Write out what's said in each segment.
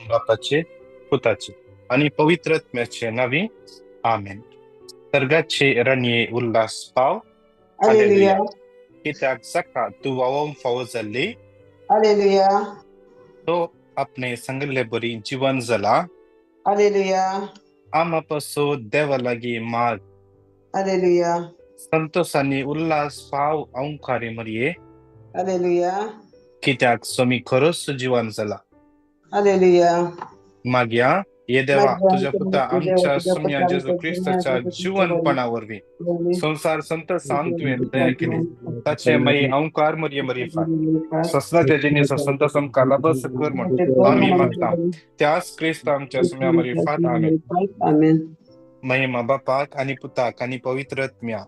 बापाचे, पुताचे आनी पवित्र आत्म्याचे नांवी, आमेन. सर्गाचे रणये उल्हास पाव. हालेलुया. कित्याक जाका तूं वावोवंक फावो जाल्ली हालेलुया. तो आपणे सांगिल्ले बरी जिवन जाला. हालेलुया. आमा पासून देवा लागीं माग. हालेलुया. संतोष आनी उल्हास पाव अंकारी मरये. हालेलुया. कित्याक स्वामी खरोच जिवन जाला. हालेलुया. मागया ये देवा, तुझ्या पुता आमच्या स्वामी जेजू क्रिस्ताच्या जिवनपणा वरवीं संसार संतोषान तुवें तयार केली, ताचे मागीर अंकार मरये मरये फाट ससनाच्या जिणेचो संतोष आमकां लाभस कर म्हूण आमी मागता, त्याच क्रिस्त आमच्या स्वाम्या मरये फाट. आमेन. महिमा बापाक आनी पुताक आनी पवित्र आत्म्या.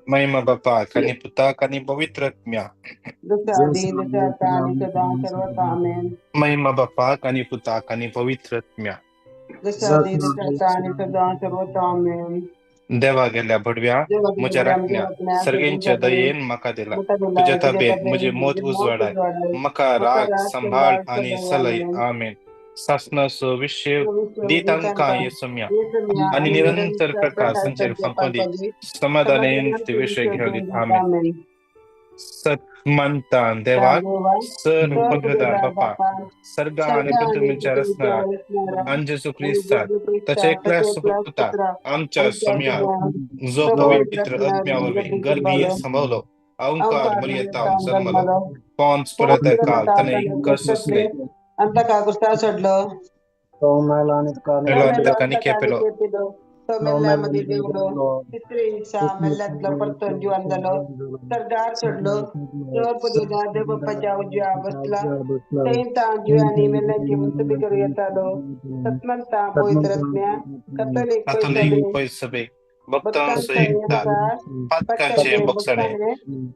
महिमा बापाक आनी पुताक आनी पवित्र आत्म्या. महिमा बापाक आनी पुताक आनी पवित्र आत्म्या. देवा गेल्या भडव्या म्हज्या राखण्या सर्गेंच्या दयेन म्हाका दिला, तुज्या ताबेन म्हजे मोत उजवाडाय, म्हाका राग सांबाळ आनी सलय. आमेन. सासनाचो विशय दी तांकां येसम्या आनी निरंतर प्रकाश तांचेर फांकों दी, समाधानेन ते विशय घेवं दीत. आमेन. सत्मानता देवाक सर पगदा बापा सर्गा आनी पृथ्वीच्या रचणारा आनी जेजू क्रिस्ताक ताच्या एकल्या सुपुताक आमच्या स्वाम्या जो पवित्र आत्म्या वरवीं गर्भी सांबावलो, अहंकार मरियेतावन जल्मलो, पोन्स परत काल ताणें कसले ताका कुस्तार सोडलो, ताका निकेपेलो, तो मेल्ल्यामदीं देंवलो, तिसरे दिसा मेल्ल्यांतलो परतून जिवन जालो, सर्गार चडलो, चड पदवीदार देव बाप्पाच्या उजव्या बसला, थंय तां जिव्यांनी मेल्ल्यांची मुस्तबी करूं येतालो. सत्मंता पवित्र आत्म्या कथोलीक पयसबे भक्तांचो एकता, पातकांचे बक्षणे,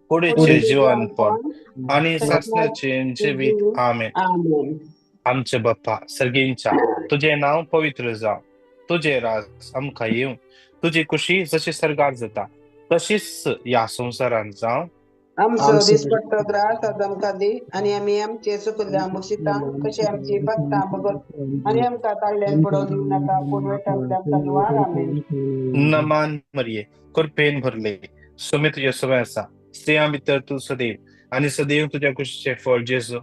कुडीचे जिवनपण आनी सासणाचे जिवीत. आमेन. आमचे बाप्पा सर्गींच्या, तुजें नांव पवित्र जावं, तुजें राज आमकां येवं, तुजी खुशी जशी सर्गार जाता तशीच ह्या संवसारांत जावं. आमचो दिसपट्टो ग्रास आज आमकां दी आनी आमी आमचे चुकल्ल्या बक्षिता कशी आमची भक्तां बगत आनी आमकां ताळ्यान पडोवन दिवं नाका, पूण वायटांतल्यान आमकां निवार. आमेन. नमान मरिये, कृपेन भरले, स्वामी तुज्या सवय आसा, स्त्रियां भितर तूं सदैव आनी सदैव तुज्या कुशीचें फळ जेजू.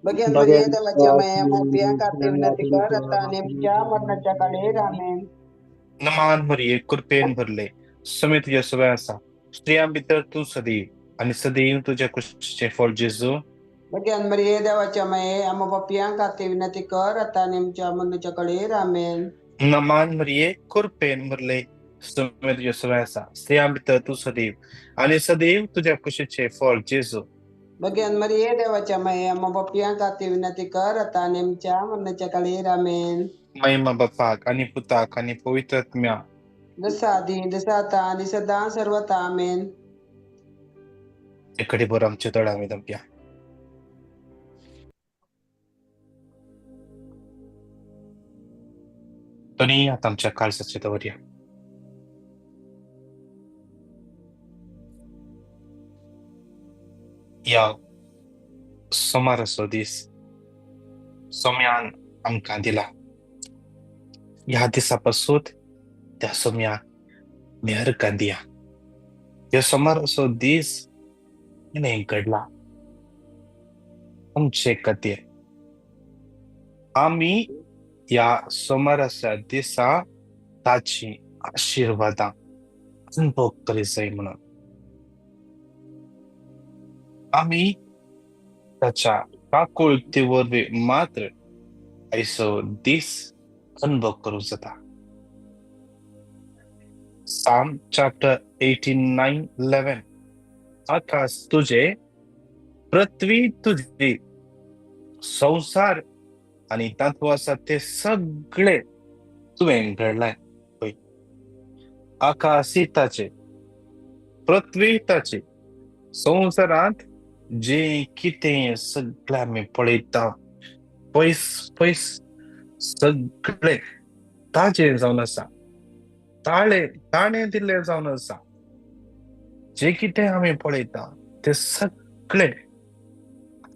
भगवान मरिये देवाच्या माया मोपया खातीर विनंती कर आतां आनी आमच्या मरणाच्या काळेर. आमेन. नमान मरिये, कृपेन भरले, स्वामी तुज्या सवय आसा, स्त्रियां भितर तूं सदैव आनी सदैव तुज्या कुशीचें फळ जेजू. भगवान मरिये देवाच्या माये आमच्या पापयां खातीर विनंती कर आतां आनी आमच्या मरणाच्या काळेर. आमेन. नमान मरिये, कृपेन भरले, स्वामी तुज्या सवय आसा, स्त्रियां भितर तूं सदैव आनी सदैव तुज्या कुशीचें फळ जेजू. भगवान मरिये देवाच्या माये आमच्या पापयां खातीर विनंती कर आतां आनी आमच्या मरणाच्या काळेर. आमेन. महिमा बापाक आनी पुताक आनी पवित्र आत्म्या. जसा आदी जसा आतां आनी सदां सर्वता. आमेन. एकडे बरो आमचे दोळे आमी दमया. दोनी आतां आमच्या काळजाचे दवरया. ह्या सोमाराचो दीस सोम्यान आमकां दिला. ह्या दिसा पासून त्या सोम्याक मेहरकां दिया. ह्या सोमाराचो दीस तिणें घडला आमचे खातीर. आमी ह्या सोमाराच्या दिसा ताची आशिर्वादां अनुभव करी जाय म्हणून आमी ताच्या काकुळती वरवीं मात्र आयचो दीस अनुभव करूं जाता. Psalm chapter 89:11. आकाश तुझे, पृथ्वी तुझी, संवसार आनी तातूंत आसा ते सगळे तुवें घडलाय. पळय, आकाश ताचे, पृथ्वी ताची, संवसारांत जे कितें सगळें आमी पळयता पयस पयस सगळे ताजें जावन आसा, ताळे ताणें दिल्लें जावन आसा. जे कितें आमी पळयता ते सगळे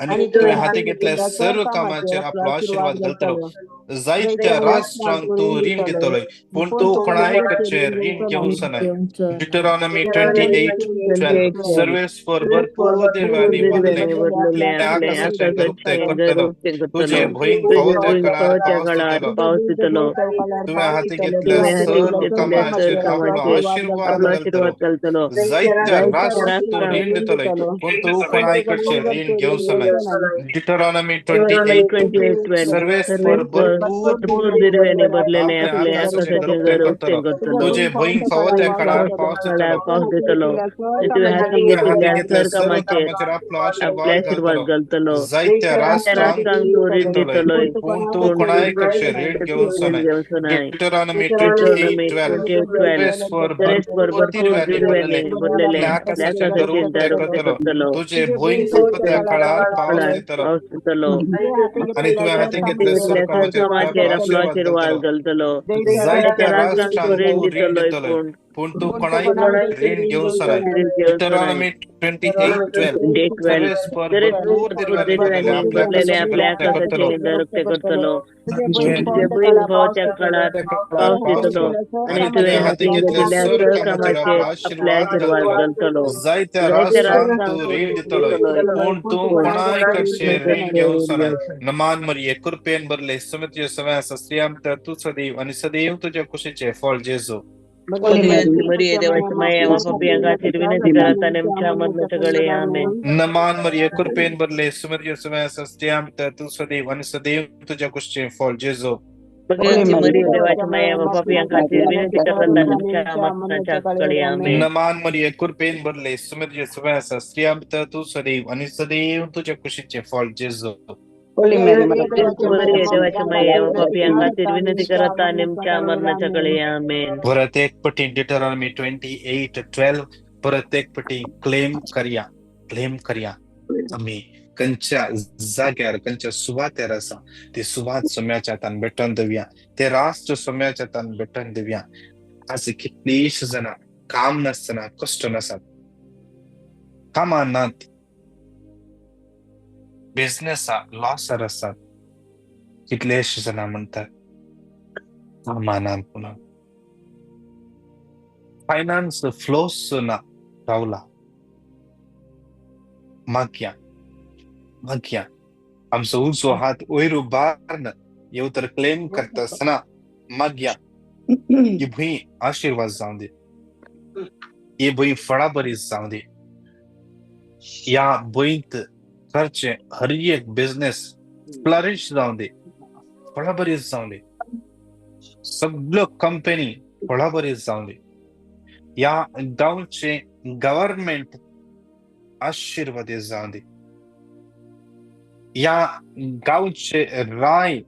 आनी तुवें हाती घेतल्या सर्व कामाचेर आपलो आशिर्वाद घालतलो. जायत्या राष्ट्रांक तूं रीण दितलोय, पूण तूं कोणाय कडचें रीण घेवचो नाय. Deuteronomy 28:12. सर्वेस्पर भरपूर दिव्यांनी भरलें आकाशाचें घर उक्तें करतलो, तुजे भंय फावो त्या काळार पावस दितलो. तुवें हाती घेतल्या सर्व कामाचेर आपलो आशिर्वाद घालतलो. जायत्या राष्ट्रांक तूं रीण दितलोय, पूण तूं कोणाय कडचें रीण घेवचो नाय. Deuteronomy 28:12. सर्वेस्पर भरपूर दिव्यांनी भरलेले आपले आकाशाचें घर उक्तें करतलो, तुजे भंय फावो त्या काळार पावस दितलो. तुवें हाती घेतल्या सर्व कामाचेर आपलो आपले आशिर्वाद घालतलो. जायत्या राष्ट्रांक तूं रीण दितलोय, पूण तूं कोणाय कडचें रीण घेवचो नाय. Deuteronomy 28:12. सर्वेस्पर भरपूर दिव्यांनी भरलेले आकाशाचें घर उक्तें करतलो, तुजे भंय फावो त्या काळार पावस दितलो. आनी तुवें हाती घेतल्या सर्व कामाचेर आपलो आशिर्वाद घालतलो. जायत्या राष्ट्रांक तूं रीण दितलोय, पूण तूं कोणाय रीण घेवचो नाय. Deuteronomy 28:12. सर्वेस्पर भरपूर दिव्यांनी भरलेले आपल्या आकाशाचें घर उक्तें करतलो, तुजे भंय फावो त्या काळार पावस दितलो. आनी तुवें हाती घेतल्या सर्व कामाचेर आपले आशिर्वाद घालतलो. जायत्या राष्ट्रांक तूं रीण दितलोय, पूण तूं कोणाय कडचें रीण घेवचो नाय. नमान मरिये, कृपेन भरले, सुमतीचे समय आसा, स्त्रियां भितर तूं सदैव आनी सदैव तुज्या कुशीचें फळ जेजू. मरिये देवाची माया पापयां खातीर विनंती करात आनी आमच्या मरणाच्या वेळी. आमेन. नमान मरिये, कृपेन भरले, सुमतीचे समय आसा, स्त्रियां भितर तूं सदैव आनी सदैव तुज्या कुशीचें फळ जेजू. मरिये देवाची माया पापयां खातीर विनंती करात आनी आमच्या मरणाच्या वेळी. आमेन. नमान मरिये, कृपेन भरले, सुमतीचे समय आसा, स्त्रियां भितर तूं सदैव आनी सदैव तुज्या कुशीचें फळ जेजू. मरिये देवाची माया पापयां खातीर विनंती करात आनी आमच्या मरणाच्या वेळी. आमेन. परत एक पटी Deuteronomy 28:12 परत एक पटी क्लेम करया, क्लेम करया. आमी खंयच्या जाग्यार, खंयच्या सुवातेर आसा ती सुवात सोम्याच्या हातान भेटोवन दिवया, ते राष्ट्र सोम्याच्या हातान भेटोवन दिवया. आज कितलींशीं जाणां काम नासतना कश्ट नासात, कामां नात, बिझनेसा लॉसार आसात. कितलेशे जाणां म्हणटात कामां नात म्हणून, फायनान्स फ्लोस ना रावला. मागया, मागया, आमचो उजवो हात वयर उबारून येव तर क्लेम करता आसतना मागया, ही भूंय आशिर्वाद जावं दी, ही भूंय फळां बरी जावं दी, ह्या भूंयत करचें हर एक बिझनेस फ्लरिश जावं दी, फळां बरी जावं दी, सगळ्यो कंपनी फळां बरी जावं दी, ह्या गांवचें गव्हर्मेंट आशिर्वादी जावं दी, ह्या गांवचे राय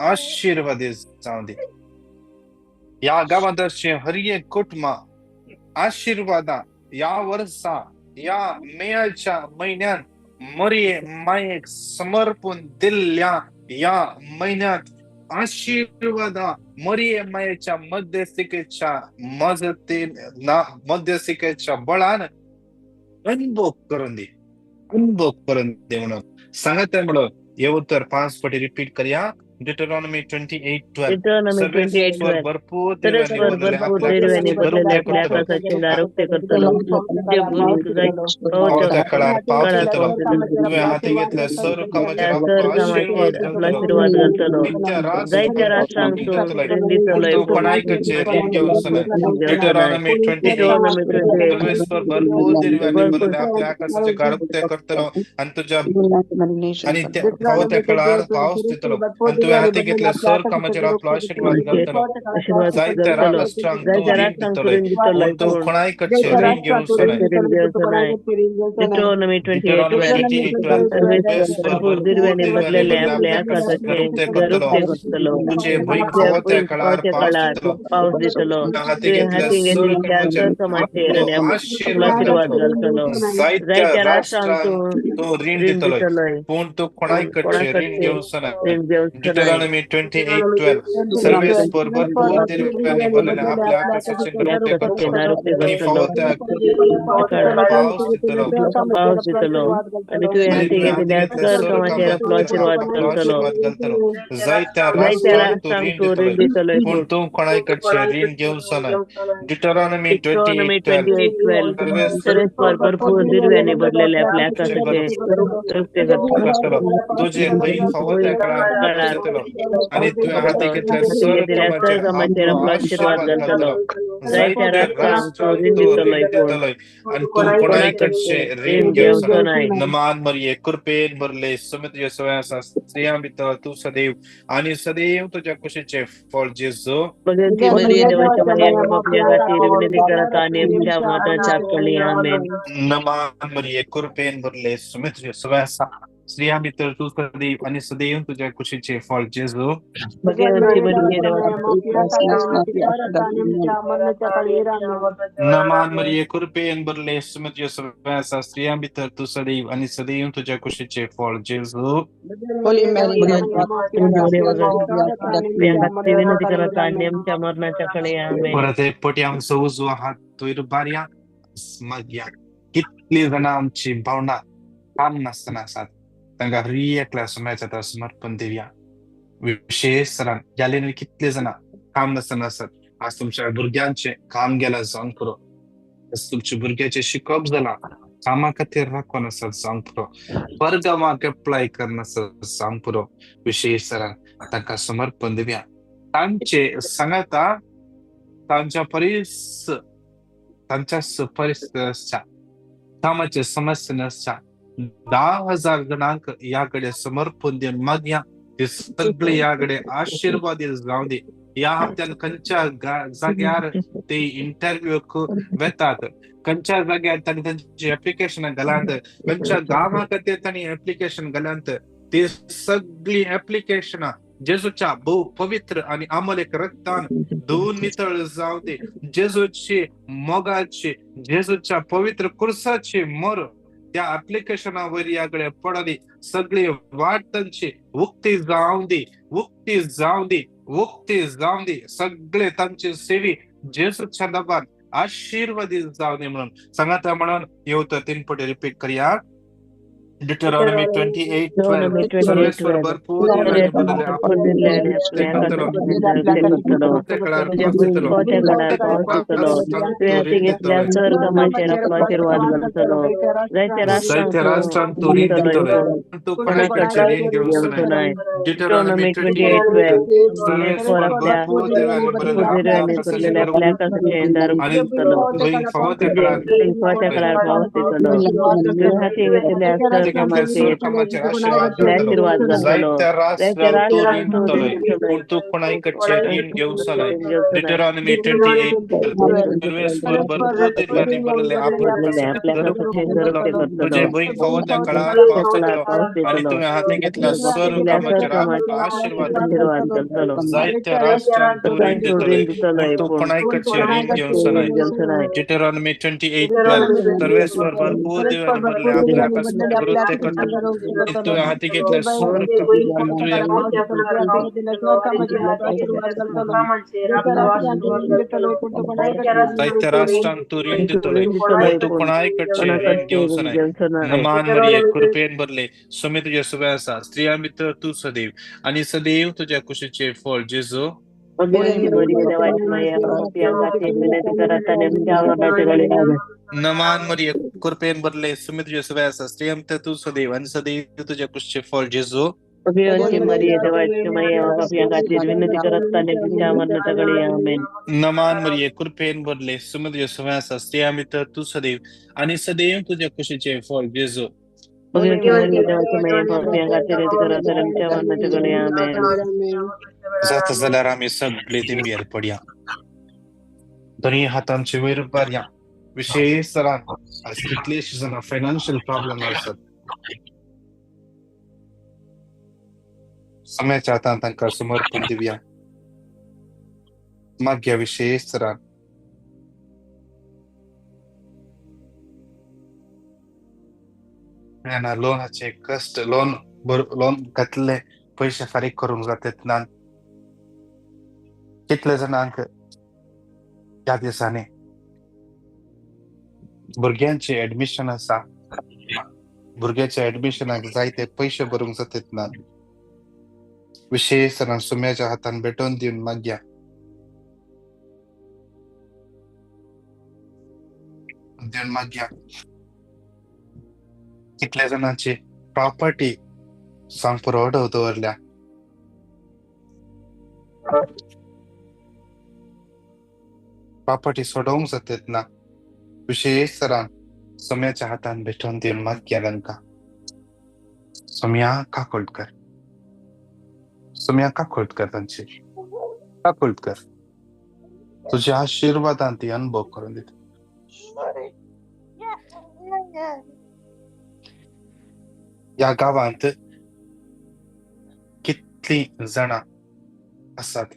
आशिर्वादी जावं दी, ह्या गांवांत हर एक कुटुंबां आशिर्वादां ह्या वर्सा ह्या मेयाच्या म्हयन्यांत मरिये मायेक समर्पून दिल्ल्या ह्या म्हयन्यांत आशिर्वादां मरिये मायेच्या मध्यस्थिकेच्या मजतीन ना मध्यस्थिकेच्या बळान अनुभव करून दी, अनुभव करून दी म्हणून सांगत म्हणून हे उतर 5 पटी रिपीट करया. Deuteronomy 28:12. Deuteronomy 28:12. भरपूर सर्वेस्पर भरपूर दिव्यांनी भरलेले आपल्या आकाशाचें दार उक्तें करतलो, तुजे भंय फावो त्या काळार पावस दितलो. तुवें हाती घेतल्या सर्व कामाचेर आपलो आशिर्वाद आशिर्वाद घालतलो. जायत्या राष्ट्रांक तूं रीण दितलोय, पूण तूं कोणाय कडचें रीण घेवचो नाय. Deuteronomy 28. सर्वेस्पर भरपूर दिव्यांनी भरलेले आपल्या आकाशाचें दार उक्तें करतलो आनी तुज्या आनी फावो त्या काळार पावस दितलो आनी तुवें हाती घेतल्या सर्व कामाचेर आपलो आशिर्वाद घालतलो. जायत्या राष्ट्रांक तूं रीण दितलोय, पूण तूं कोणाय कडचें रीण घेवचो नाय. Deuteronomy 28:12. सर्वेस्पर भरपूर दिव्यांनी भरलेले आपल्या आकाशाचें घर उक्तें करतलो, तुजे भंय फावो त्या काळार पावस दितलो. हाती तुवें हाती घेतल्या घेतल्या सर्व सर्व कामाचेर आपलो आपलो आशिर्वाद घालतलो. जायत्या जायत्या राष्ट्रांक राष्ट्रांक तूं रीण रीण दितलोय, दितलोय, पूण तूं कोणाय पूण कडचें रीण कोणाकडचें घेवचो नाय. रीण घेवचो Deuteronomy 28:12 सर्वेस्पर भरपूर दिव्यांनी भरलेल्या आपल्या आकाशाचे नृत्य करतलो आनी फावो त्या पावस दितलो पावस दितलो आनी तुवें आनी हाती तुवें हाती घेतिल्ल्या घेतल्या सर सर कामाचेर आपलो कामाचेर आशिर्वाद आपलो घालतलो. आशिर्वाद घालतलो. जायत्या जायत्या राष्ट्रांक तूं राष्ट्रांक रीण तूं रीण दितलोय दितलोय पूण पूण तूं कोणाय कडचें रीण घेवचो नाय. Deuteronomy Deuteronomy 28:12 28:12 सर्वेस्पर सर्वेस्पर भरपूर दिव्यांनी भरलेल्या आपल्या आकाशाचे नृत्य करतलो. करतलो तुजे भयण फावो त्या काळार पावस काळार दितलो आनी तुवें हाती घेतल्या हाती सर घेतिल्ल्या सर कामाचेर कामाचेर आपलो आपलो आशिर्वाद आशिर्वाद घालतलो. घालतलो. जायत्या जायत्या राष्ट्रांक तूं राष्ट्रांक रीण तूं दितलोय रीण पूण दितलोय आनी तूं कोणाय कोणाकडचें कडचें रीण रीण घेवचो घेवचो नाय. नाय. नमान मरिये कृपेन भरले सुमित तुज्या सवय आसा स्त्रियां भितर तूं सदैव आनी सदैव तुज्या कुशीचें फळ जेजू. भगवंती मरिये देवाच्या माया पापया खातीर विनंती करता आनी आमच्या मरणाच्या कळी. आमेन. नमान मरिये कृपेन भरले सुमित तुज्या सवय आसा स्त्रियां भितर तूं सदैव आनी सदैव तुज्या कुशीचें फळ जेजू. भगवंती मरिये देवाच्या नमान मरिये कृपेन भरले सुमित तुज्या सवय आसा स्त्रियां भितर तूं सदैव आनी सदैव तुज्या कुशीचें फळ जेजू. Holy Mary, पापया खातीर विनंती करता आनी आमच्या मरणाच्या कळी. आमेन. परत एक पटी आमचो उजवो हात वयर बारया मागया. कितली जाणां आमची भावना काम नासतना आसात तांकां हर एकल्या सुम्याच्या आतां समर्पण दिवया. विशेष तरान जाल्यार कितले जाणां काम नासतना आसात आज तुमच्या भुरग्यांचें काम गेलां जावंक पुरो, आज तुमच्या भुरग्याचें शिकप जालां कामा खातीर राखून आसात जावंक पुरो, परगांवाक एप्लाय करनासत जावंक पुरो. विशेष तरान तांकां समर्पण दिवया. तांचे सांगाता तांच्या परीस तांच्या परिस्थिती आसच्या कामाचे समस्या नासच्या 10,000 जणांक ह्या कडेन समर्पण दिवन मागया ते सगळे ह्या कडेन आशिर्वाद जावं दी. ह्या हप्त्यान खंयच्या जाग्यार ते इंटरव्यूक वेतात, खंयच्या जाग्यार तांणी तांची एप्लिकेशन घालात, खंयच्या गांवा खातीर तांणी एप्लिकेशन घालात, ते सगळी एप्लिकेशनां जेजूच्या भोव पवित्र आनी अमलेक रक्तान धुवून नितळ जावं दी. जेजूची मोगाची जेजूच्या पवित्र कुर्साची मोर त्या एप्लिकेशना वयर ह्या कडेन पडली. सगळी वाट तांची उक्ती जावं दी, उक्ती जावं दी, उक्ती जावं दी. सगळे तांची सेवी जेजूच्या नांवान आशिर्वादीत जावं दी म्हणून सांगाता म्हणून येवतो 3 पटी रिपीट करया. Deuteronomy 28:12 सर्वेस्पर Deuteronomy 28:12 भरपूर दिव्यांनी भरलेल्या भरपूर दिव्यांनी आपल्या आपल्या करतलो आकाशाचे नृत्य करतलो. त्या काळार तुज्या पावस दितलो फावो त्या काळार पावस दितलो. राष्ट्रांक तुवें तूं हाती रीण घेतल्या दितलोय सर कामाचेर आपलो आशिर्वाद घालतलो. जायत्या राष्ट्रांक जायत्या तूं राष्ट्रांक तूं रीण रीण दितलोय दितलोय पूण तूं कोणाय कडचें कोणाकडचें रीण घेवचो घेवचो नाय. नाय. Deuteronomy Deuteronomy 28:12 28:12 सर्वेस्पर सर्वेस्पर आपल्या भरपूर दिव्यांनी भरलेल्या भरपूर आपल्या दिव्यांनी आकाशाचे भरलेल्या आपल्या आकाशाचे दार आनी उगडटलो. भयण फावो त्या तुजे काळार फावो त्या काळार पावस दितलो. तुवें हाती घेतिल्ल्या सर हाती घेतल्या सर कामाचेर कामाचेर आशिर्वाद आपले घालतलो. आशिर्वाद घालतलो. जायत्या जायत्या राष्ट्रांक तूं राष्ट्रांक रीण तूं दितलोय रीण दितलोय पूण तूं कोणाय कडचें रीण घेवचो नाय. रीण घेवचो नाय. Deuteronomy 28:12 सर्वेस्पर भरपूर दिव्यांनी भरलेल्या आपल्या भरलेल्या आकाशाचे आपल्या दर आकाशाचे नृत्य करतलो. तुजे भयण फावो त्या काळार त्या पावस काळार दितलो पावस आनी दितलो. तुवें हाती घेतल्या सर दिल्या सर कामाचेर कामाचेर आशिर्वाद आशिर्वाद घालतलो. जायत्या राष्ट्रांक तूं रीण राष्ट्रांक तूं दितलोय रीण पूण दितलोय तूं पूण कोणाय कडचें रीण घेवचो रीण नाय. घेवचो नाय. Deuteronomy 28:12 सर्वेस्पर भरपूर दिव्यांनी भरले आपल्या आकाशाचे नृत्य करतलो आनी तुवें हाती घेतल्या सर तुवें जायत्या राष्ट्रांक तूं रीण तूं दितलोय रीण पूण दितलोय तूं पूण कोणाय कडचें रीण कोणाकडचें घेवचो रीण नाय. घेवचो नाय. नमान मरिये कृपेन भरले सुमी तुज्या सुबे आसा स्त्रियां भितर तूं सदैव आनी सदैव तुज्या कुशीचें फळ जेजू. भगवंती मरिये देवाची माया पापया खातीर विनंती करता आनी आमच्या मरणाच्या कळी. आमेन. नमान मरिये कृपेन भरले सुमी तुज्या सुबे आसा स्त्रियां भितर तूं सदैव आनी सदैव तुज्या कुशीचें फळ जेजू. भगवंती मरिये देवाची माया पापया खातीर विनंती करता आनी आमच्या मरणाच्या कळी. आमेन. नमान मरिये कृपेन भरले सुमी तुज्या सुबे आसा स्त्रियां भितर तूं सदैव आनी सदैव तुज्या कुशीचें फळ जेजू. भगवंती मरिये देवाची माया पापया खातीर विनंती करता आनी आमच्या मरणाच्या कळी. आमेन. जाता जाल्यार आमी सगळे दिंबेर पडया. दोनूय हातांचे वयर बारया. विशेष तरान आज कितलेशे जाणां फायनान्शियल प्रॉब्लम आसात सम्याच्या हातान तांकां समर्पण दिवया. मागया विशेष तरान लोनाचे कश्ट, लोन लोन घातले पयशे फारीक करूंक जातात ना. कितले जाणांक ह्या दिसांनी भुरग्यांचे एडमिशन आसा, भुरग्याच्या एडमिशनाक जायते पयशे भरूंक जातात ना. विशेष सुम्याच्या हातान भेटोवन दिवन मागया. दिवन मागया. कितल्या जाणांची प्रॉपर्टी सांग पुरो दवरल्या. प्रॉपर्टी सोडोवंक जातात ना. विशेष सरान सोम्याच्या हातान भेटोवन दिवन मागया तांकां. सोम्या काकोळकर, सोम्या काकोळकर, तांची काकोळकर, तुझ्या आशिर्वादान ती अनुभव करून दिता. ह्या गांवांत कितलीं जाणां आसात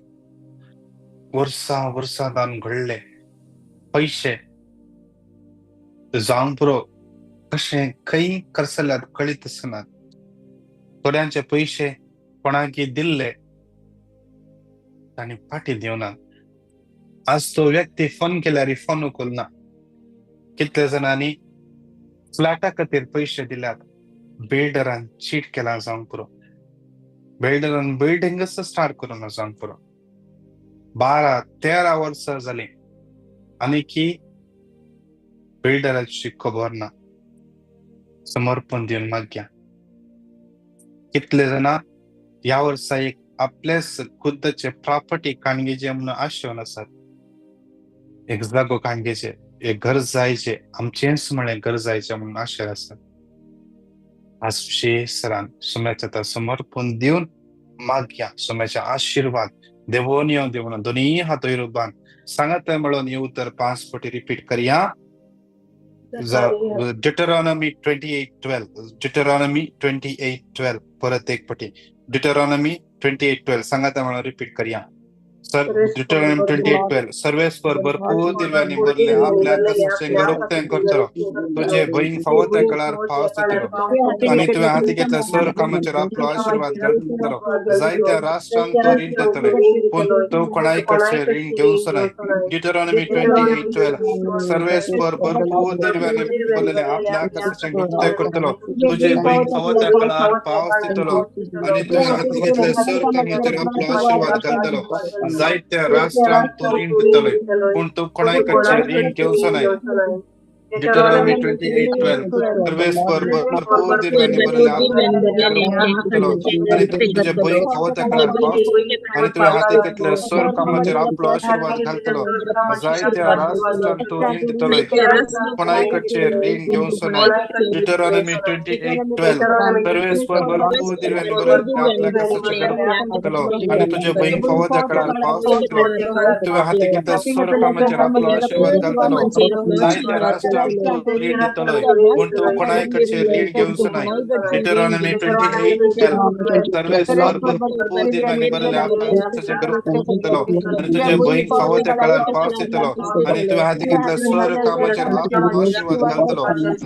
वर्सां वर्सां दान घडले पयशे जावंक पुरो कशें खंय करसल्यात कळीत आसनात. थोड्यांचे पयशे कोणाक दिल्ले तांणी फाटी दिवना. आज तो व्यक्ती फोन केल्यार फोन उखलना. कितले जाणांनी फ्लॅटा खातीर पयशे दिल्यात, बिल्डरान चीट केला जावंक पुरो, बिल्डरान बिल्डिंगच स्टार्ट करूं ना जावंक पुरो. 12-13 वर्सां जालीं आनी की बिल्डराची खबर ना. समर्पण दिवन मागया. कितले जाणां ह्या वर्सा एक आपल्याच खुद्दचे प्रॉपर्टी काणगेचे म्हणून आशेवन आसात. एक जागो काणगेचे, एक घर जायचे, आमचेंच म्हळें घर जायचें म्हणून आशेर आसात. आज विशेष सरान सोम्याच्या समर्पण दिवन मागया. सोम्याचे आशिर्वाद देवोन येवन देवून दोनूय हात रुबान सांगत म्हणून हे उतर 5 पटी रिपीट करया. Deuteronomy 28:12, Deuteronomy 28:12, परत एक पटी Deuteronomy 28:12 सांगता म्हणून रिपीट करया. सर Deuteronomy 28:12 सर्वेस्पर भरपूर दिव्यांनी भरले आपल्या कसाचें घर उक्तें करतलो, तुजे भयण फावो त्या कळार पावस दितलो आनी तुवें हाती घेतल्या सर कामाचेर आपलो आशिर्वाद घालतलो. जायत्या राष्ट्रांक तो रीण दितले पूण तूं कोणाय कडचें रीण घेवचो नाय. Deuteronomy 28:12 सर्वेस्पर भरपूर दिव्यांनी भरलेले आपल्या कसाचें घर उक्तें करतलो, तुजे भयण फावो त्या कळार पावस दितलो आनी तुवें हाती घेतल्या सर कामाचेर आपलो आशिर्वाद घालतलो. जायत्या राष्ट्रांक तूं रीण दितले पूण तूं कोणाय कडचें रीण घेवचो नाय. Deuteronomy 28:12 सर्वेस्पर भरपूर दिव्यांनी भरलेले आपलो आनी तुजे भंय फावो त्या कळार पावस आनी तुवें हाती घेतल्या सर कामाचेर आपलो आशिर्वाद घालतलो. जायत्या राष्ट्रांक तूं रीण दितले कोणाय कडचें रीण घेवचो नाय. Deuteronomy 28:12 सर्वेस्पर भरपूर दिव्यांनी भरलेले आपल्या कसाचें घर करतलो आनी तुजे भंय फावो त्या कळार पावस दितलो, तुवें हाती घेतल्या सर कामाचेर आपलो आशिर्वाद घालतलो. जायत्या राष्ट्रांक तूं रीण दितलोय पूण तूं कोणाय कडचें रीण घेवचो नाय. Deuteronomy 28:12 सर्वेस्पर भरपूर दिव्यांनी भरलेले आपल्या कसाचें घर करतलो आनी तुजे भंय फावो त्या कळार पावस दितलो आनी तुवें हाती घेतल्या सर कामाचेर आपलो आशिर्वाद घालतलो.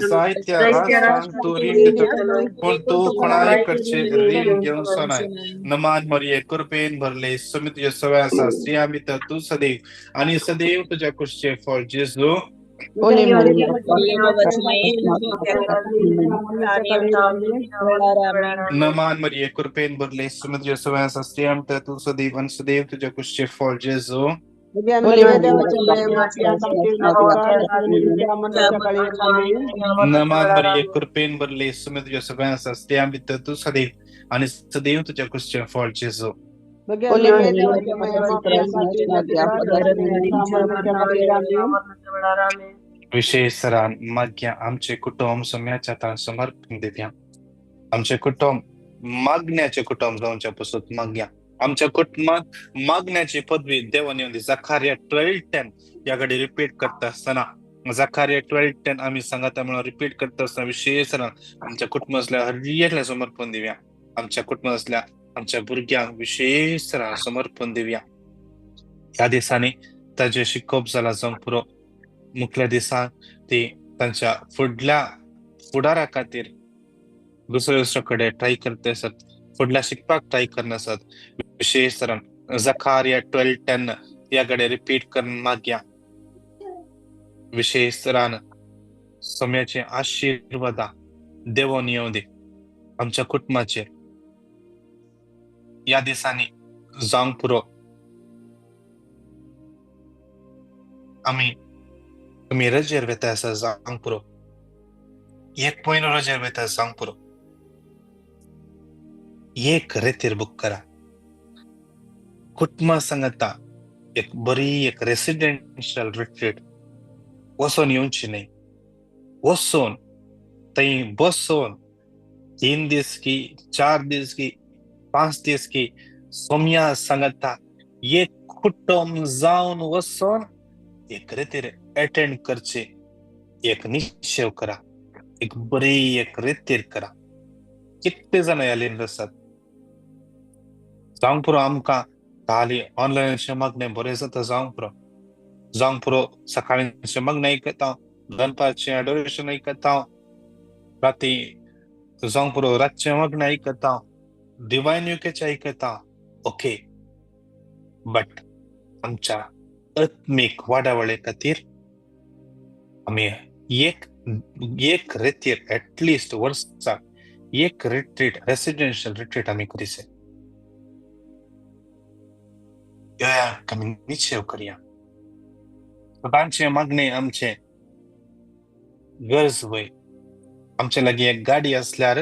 जायत्या राष्ट्रांक तूं रीण दितलो पूण तूं कोणाय कडचें रीण घेवचो नाय. नमान मरिये कृपेन भरले, सुमी तुजे सवय आसा, स्त्रियां भितर तूं सदैव आनी सदैव तुज्या कुशीचें फळ जेजू. नमान मरिये कृपेन भरले, सुमी तुजे सवय आसा, स्त्रियां भितर तूं सदैव आनी सदैव तुज्या कुशीचें फळ जेजू. नमान मरिये कृपेन भरले, सुमी तुजे सवय आसा, स्त्रियां भितर तूं सदैव आनी सदैव तुज्या कुशीचें फळ जेजू. विशेष सरान मागया आमचे कुटुंब सोम्याच्या हातान समर्पण दिवया. आमचे कुटुंब मागण्याचे कुटुंब जावच्या पसून मागया. आमच्या कुटुंबात मागण्याची पदवी देवान येवन दी. जखारिया 12:10 ह्या घडी रिपीट करता आसतना जखारिया 12:10 आमी सांगता म्हणून रिपीट करता आसतना विशेष सरान आमच्या कुटुंबांतल्या हर एकल्या समर्पण दिवया. आमच्या कुटुंबांतल्या आमच्या भुरग्यांक विशेष सरान समर्पण दिवया. ह्या दिसांनी ताजें शिकोवप जालां जावंक पुरो. मुखल्या दिसा ती तांच्या फुडल्या फुडारा खातीर दुसऱ्या दुसऱ्या कडेन ट्राय करते आसत. फुडल्या शिकपाक ट्राय करनासत विशेष तरान जखारिया 12:10 ह्या गडे रिपीट करून मागया. विशेष तरान सोम्याचे आशिर्वादा देवोन येवं दी आमच्या कुटुंबाचेर. ह्या दिसांनी जावंक पुरो आमी तुमी रजेर वेता आसा जावंक पुरो, एक म्हयनो रजेर वेता जावंक पुरो, एक रेतीर बूक करा. कुटुंबा सांगता एक बरी एक रेसिडेन्शियल रिट्रीट वचोन येवची न्हय, वचोन थंय बसोन 3 दीस की 4 दीस की 5 दीस की सोम्या सांगता एक कुटुंब जावन वचोन एक रेतीर अटेंड करचे, एक निश्चय करा, एक बरी एक रेतीर करा. कितले जाणां ह्या लायनीर आसात जावंक पुरो. आमकां खाली ऑनलायन मागणें बरें जाता जावंक पुरो, जावंक पुरो. सकाळीं मागणें आयकता, दनपारचें एडोरेशन आयकता, राती जावंक पुरो रातचें मागणें आयकता, डिवायन युकेचें आयकता. ओके, बट आमच्या आत्मीक वाडावळे खातीर आमी एक एक रेतीर एटलिस्ट वर्साक एक रिट्रीट, रेसिडेन्शियल रिट्रीट आमी करीसे. आमी निश्चय करया. सदांचें मागणें आमचें गरज वय. आमचे लागीं एक गाडी आसल्यार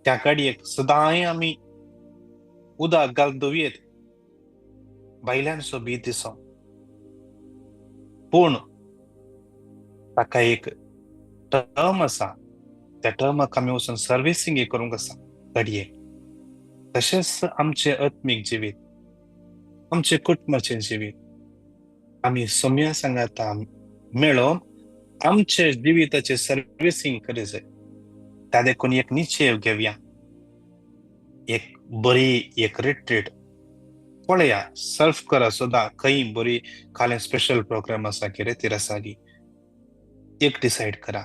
त्या गाडयेक सदांय आमी उदक घालून दवरयेत, भायल्यानसो बी दिसो, पूण ताका एक टर्म आसा, त्या टर्माक आमी वचून सर्विसींग करूंक आसा गाडयेक. तशेंच आमचें आत्मीक जिवीत, आमचें कुटुंबाचें जिवीत आमी सोम्या सांगाता मेळोवन आमचे जिविताचें सर्विसींग करी जाय. त्या देखून एक निश्चय घेवया, एक बरी एक रिट्रीट पळया, सर्फ करा सुद्दां खंय बरी खालें स्पेशल प्रोग्राम आसा की रेतीर आसा की एक डिसायड करा.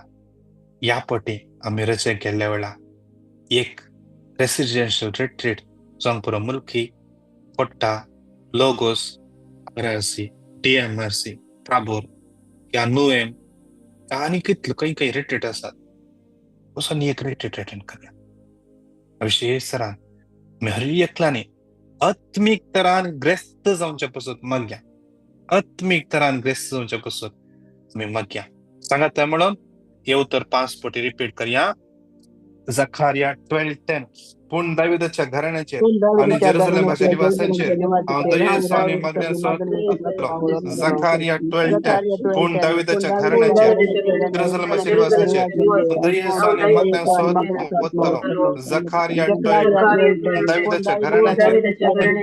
ह्या पटी आमी रचे केल्ल्या वेळा एक रेसिडेन्शियल रिट्रीट जावंक पुरो मुल्की, कोट्टा, लोगोस, RRC, DMRC, Tabor या नुएम आनी कितले खंय खंय रिट्रीट आसात, वचोन एक रिट्रीट अटेंड करया. विशेष तरान आमी हर एकल्यानी आत्मीक तरान ग्रेस्त जावचे पसत मागया, आत्मीक तरान ग्रेस्त जावचे पसत आमी मागया. सांगात म्हणून हे उतर 5 पटी रिपीट करया. जखारिया 12:10. पूण दाविदाच्या घराण्याचेर आनी जेरुसलेमाच्या निवासांचेर हांव दयेचो आनी मागण्यांचो वतलो. जखारिया 12:10. पूण दाविदाच्या घराण्याचेर जेरुसलेमाच्या निवासांचेर दयेचो आनी मागण्यांचो वतलो. जखारिया 12:10. दाविदाच्या घराण्याचेर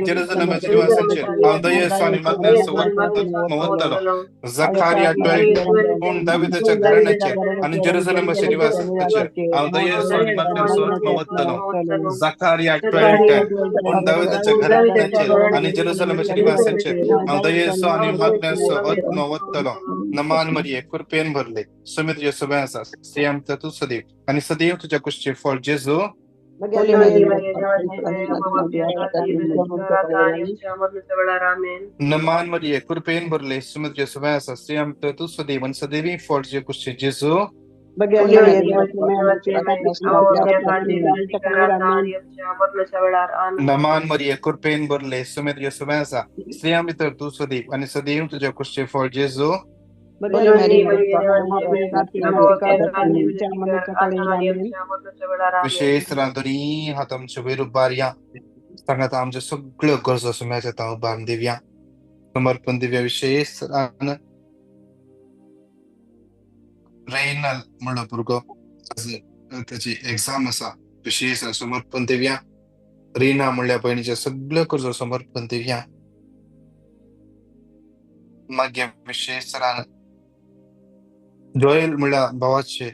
जेरुसलेमाच्या निवासांचेर हांव दयेचो आनी मागण्यांचो वतलो. जखारिया 12:10. पूण दाविदाच्या घराण्याचेर आनी जेरुसलेमाच्या निवासांचेर हांव दयेचो आनी मागण्यांचो वतलो. जखारिया 12:10. पूण दाविदाच्या घराण्याचेर आनी जेरुसलेमाच्या निवासांचेर हांव दयेचो आनी मागण्यांचो आत्मो वतलो. नमान मरिये, कृपेन भरले, सुमी तुजे सगळें आसा, स्त्रियां भितर तूं सदैव आनी सदैव तुज्या कुशीचें फळ जेजू. नमान मरिये, कृपेन भरले, सुमी तुजे सगळें आसा, स्त्रियां भितर तूं सदैव आनी सदैव फळ तुजे कुशीचें जेजू. नमान मरिये, कृपेन भरले, सुमी तुजे सगळें आसा, स्त्रियां भितर तूं सदैव आनी सदैव तुज्या कुशीचें फळ जेजू. विशेष दोन्ही हात आमचे वयर उबारया, सांगात आमच्यो सगळ्यो गरजो सुम्याच्या हातां उबारून दिवया, समर्पण दिवया. विशेष रेनल म्हणलो भुरगो आज ताची एग्जाम आसा, विशेष समर्पण दिवया. रीना म्हणल्या भयणीचे सगळ्यो गरजो समर्पण दिवया. मागीर विशेष जोएल म्हणल्या भावाचे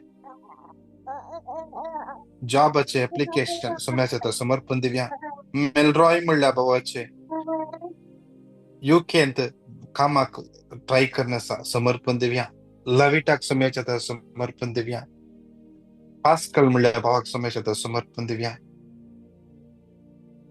जॉबाचे एप्लिकेशन सुम्याच्या समर्पण दिवया. मेलरॉय म्हणल्या भावाचे युकेंत कामाक ट्राय करना आसा, समर्पण दिवया. लविटाक सुम्याच्या समर्पण दिवया. पास्कल म्हणल्या भावाक सुम्याच्या समर्पण दिवया.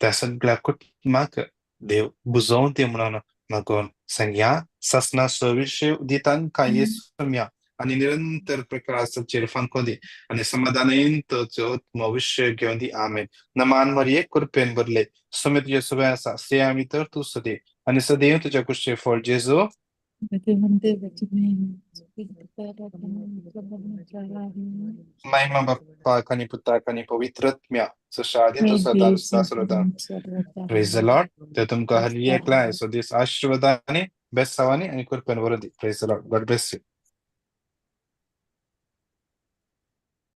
त्या सगळ्या कुटुंबाक देव बुजोवन दी म्हणून मागून सांगया. सासना सविशय दितांकां येसुम्या आनी निरंतर प्रकाराचेर फांको दी आनी समाधानान तुजो भविश्य घेवन दी. आमेन. नमान मरिये, कृपेन भरले, सुमे तुजे सुबे आसा, स्त्रियां भितर तूं सदी आनी सदैव तुज्या कुशीचे फळ जेजू. महिमा बाप्पाक आनी पुताक आनी पवित्र आत्म्या, जशा आदी तो सदां सदां सर्वदा. प्रेज the Lord. ते तुमकां हर एकला सो दीस आशीर्वादांनी, बेसावानी आनी कृपेन भरून दी. Praise the Lord. God bless you.